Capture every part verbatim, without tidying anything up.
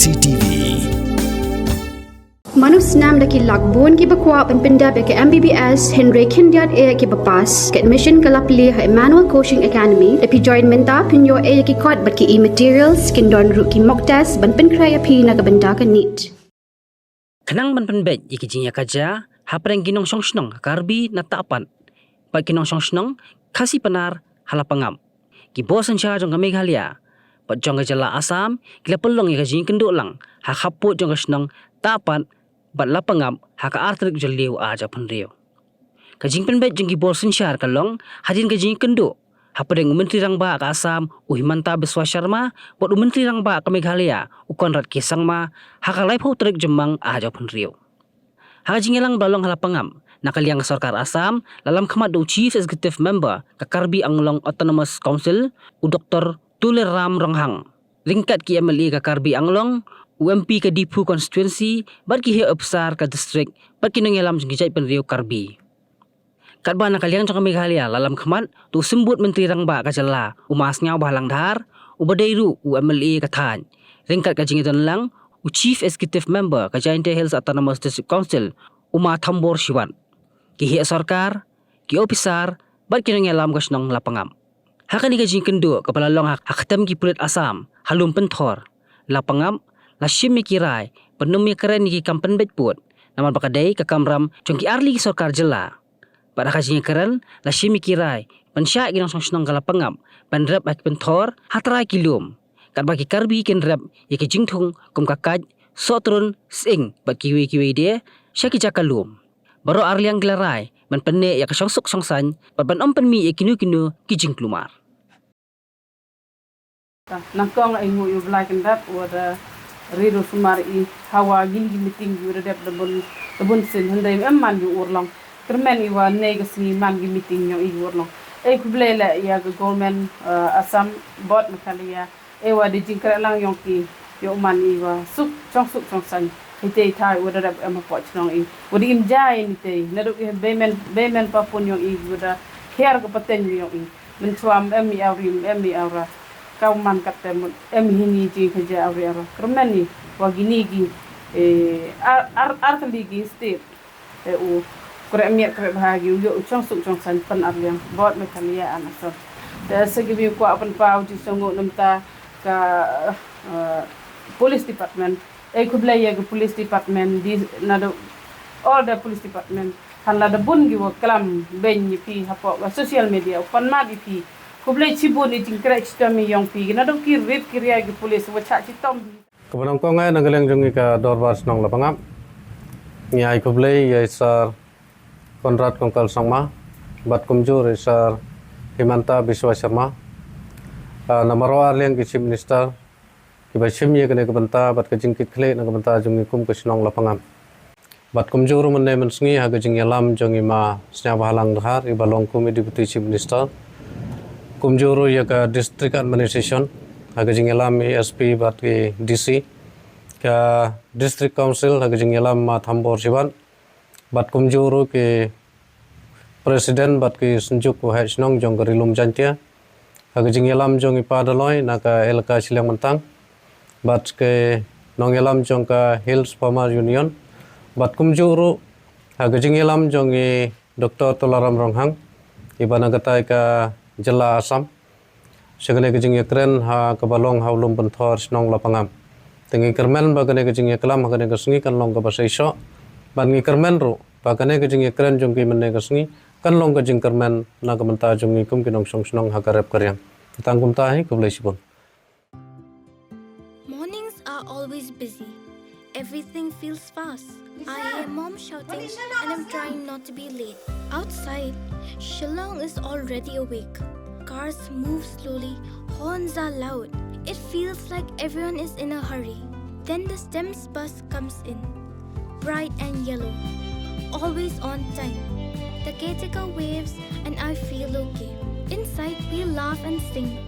C T V. Mano snam da ki lak bun kiba kwah ban pyndep ïa ka M B B S, hynrei khyndiat eh kiba pass. Ka admission ka la plie ha Emmanuel Coaching Academy. Da phi join mynta phin ïoh eh ïa ki kot bad ki e-materials, kin don ruh ki mock test ban pynkhreh ïa phi na ka bynta ka NEET. Khnang ban pynbeit ïa ki jingïakajia hapdeng ki nongshong shnong ka Karbi na Tahpat bad ki nongshong shnong Khasi Pnar ha Lapangap, ki bor synshar jong ka Meghalaya bad jong ka jylla Assam ki la pynlong ïa ka jingïakynduh lang ha khappud jong ka shnong Tahpat bad Lapangap ha ka ar tarik Jylliew ar hajar arphew hynriew. Ka jingpynbeit jong ki bor synshar ka long hadien ka jingïakynduh hapdeng u Myntri Rangbah ka Assam u Himanta Biswa Sharma bad u Myntri Rangbah ka Meghalaya u Conrad K Sangma ha ka laiphew tarik Jymmang ar hajar arphew hynriew. Ha ka jingïalang ba la long ha Lapangap na ka liang ka sorkar Assam, la lam khmat da u Chief Executive Member ka Karbi Anglong Autonomous Council, u Doktor Tuliram Ronghang, ryngkat ki M L A ka Karbi Anglong, u M P ka Diphu constituency bad ki heh ophisar ka district bad ki nongïalam jong ki jaitbynriew Karbi. Katba na ka liang jong ka Meghalaya la lam khmat da u Symbud Myntri Rangbah ka jylla u Ma Sniawbhalang Dhar, uba dei ruh u M L A ka thaiñ, ryngkat ka jingïadon lang u Chief Executive Member ka Jaintia Hills Autonomous District Council u Ma Thambor Shiwat, ki heh sorkar, ki ophisar bad ki nongïalam ka shnong Lapangap. Ha kane ka jingïakynduh kaba la long ha, ha ktem ki pulit Assam ha Lum Pynthor, Lapangap, la shim ïa ki rai ban ym ïakren ïa ki kam pynbeit pud, namar ba ka dei ka kamram jong ki arliang ki sorkar jylla. Bad ha ka jingïakren la shim ïa ki rai ban shah ïa ki nongshong shnong ka Lapangap ban rep ha ki pynthor ha trai ki lum, katba ki Karbi kin rep ïa ki jingthung kum ka kait, sohtrun, sying bad kiwei kiwei de sha ki jaka lum. Baroh arliang ki la rai ban pynneh ïa ka shongsuk shongsaiñ bad ban ym pynmih ïa kino kino ki jingkulmar. Nyngkong ai nguh ïa u Blai Kynrad uba da ri ruh sumar ïa ha wa ngin ki meeting ïa u da dep da bun, da bun sien, hynrei em man ïa u urlong. Kyrmen ïa wa ne ka sngi man ki meeting ïa u urlong. Ai khublei leh ïa ka government, eh, Assam, bad Meghalaya. Ai wa da jingkyrmen lang ïong ki, ïa u man ïa wa suk, shongsuk shongsaiñ. Hynrei thai u da dep em hapoh chnong ïa u da im jai ni te. Naduh ïa beimen, beimen papun ïong ïa u da khiar ka pateng ïong ïa. Mynchwa em ïa u rim, em ïa u ra. Ka u man kat te mut em hi ni jingkhaja u ri u ra. Kyrmen ïa wa kine ki, eh, ar, ar, ar tylli ki state. Te u khreh miet khreh bha ki u ïoh u shongsuk shongsaiñ pan arliang. Bad Meghalaya and Assam. Te sa ki bym kwah pynpaw jingsngew namar ka, eh, police department. Ai khublei ïa ka police department, di naduh all the police department. Hangne da bun ki wa klam beiñ ïa phi hapoh ka social media, u pan map ïa phi. Khublei shibun ïa jingkhreh shitom ïong phi. Naduh ki rit ki ria ki police wa shah shitom. Kaba nyngkong ai na ka liang jong ngi ka Dorbar Shnong Lapangap, ngi ai khublei ïa i Sir Conrad Kongkal Sangma bad kumjuh ïa i Sir Himanta Biswa Sharma. Ah, namar arliang ki Chief Minister kiba shim ïa kane ka bynta bad ka jingkitkhlieh na ka bynta jong ngi kum ka shnong Lapangap. Bad kumjuh ruh mynne mynsngi ha ka jingïalam jong i Ma Sniawbhalang Dhar iba long kum i Deputy Chief Minister. Kumjuh ruh ïa ka District Administration ha ka jingïalam i S P bad ki D C. Ka District Council ha ka jingïalam Ma Thambor Shiwat. Bad kumjuh ruh ki President bad ki Synjuk Waheh Shnong jong ka Ri Lum Jaintia. Ha ka jingïalam jong i Pa Daloi na ka elaka Shilliang Myntang. Bad ki nongïalam jong ka Hills Farmer Union. Bad kumjuh ruh ha ka jingïalam jong i Doktor Tularam Ronghang, iba na katai ka jylla Assam. Sha kane ka jingïakren ha kaba long ha u Lum Pynthor shnong Lapangap. Te ngi kyrmen ba kane ka jingïaklam ha kane ka sngi kan long kaba shisha. Bad ngi kyrmen ruh ba kane ka jingïakren jong ki mynne ka sngi kan long ka jingkyrmen na ka bynta jong ngi kum ki nongshong shnong ha ka rep ka riang. Tang kumta hi, khublei shibun. Mornings are always busy. Everything feels fast. I hear mom shouting and I'm trying not to be late. Outside, Shillong is already awake. Cars move slowly, horns are loud. It feels like everyone is in a hurry. Then the STEMS bus comes in. Bright and yellow. Always on time. The caretaker waves and I feel okay. Inside, we laugh and sing.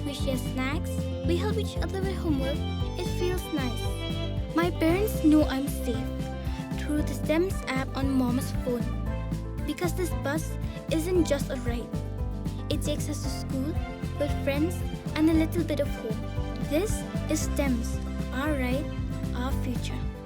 We share snacks. We help each other with homework. It feels nice. My parents know I'm safe through the STEMS app on mom's phone. Because this bus isn't just a ride. It takes us to school, with friends, and a little bit of home. This is STEMS, our ride, our future.